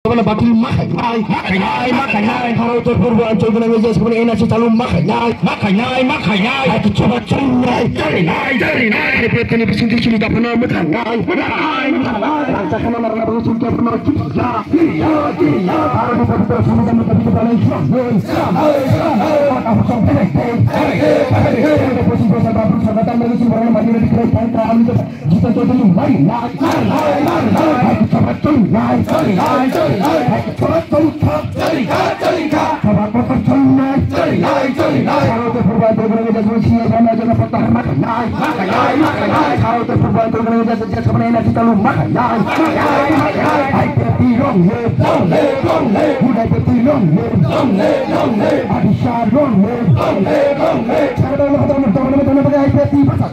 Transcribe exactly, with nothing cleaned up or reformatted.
Bola bathil ma khainai, ma khainai, ma khainai. Bharat Uttor Purbo Anchal gwnang ejak saboni N R C chalu ma khainai, ma khainai, ma khainai. Hai kichaba chalinai, chalinai, chalinai. Hai petani bising di chini dapana ma khainai, ma khainai, ma khainai. Rangchakna narna bagwi chini dapana chipya, chipya, chipya. Bharat Uttor Purbo Samajam Mata Bidi Balai Islam. Pochin Bosor Babu Sargata Mari Chini Barana Mari Redi Krai Tang Tang Jita Chaudhary, Mari Lai, Mari Lai, Mari Lai, Hai Kichaba Chalinai, Chalinai, Chalinai, Hai Kichaba Chalikha, Chalikha, Chalikha, Chaba Kotor Chalinai, Chalinai, Chalinai, Bharat Uttor Purbo Anchal gwnang ejak saboni C S Rana Jana Patta ma khainai, ma khainai, ma khainai, Bharat Uttor Purbo Anchal gwnang ejak saboni N R C chalu ma khainai, ma khainai, ma khainai, Hai P P long live, long live, long live, Hudai P P long live, long live, long live, Abhishek long live, long live, long live, Chaba Kotor Chalinai, Hai P P basa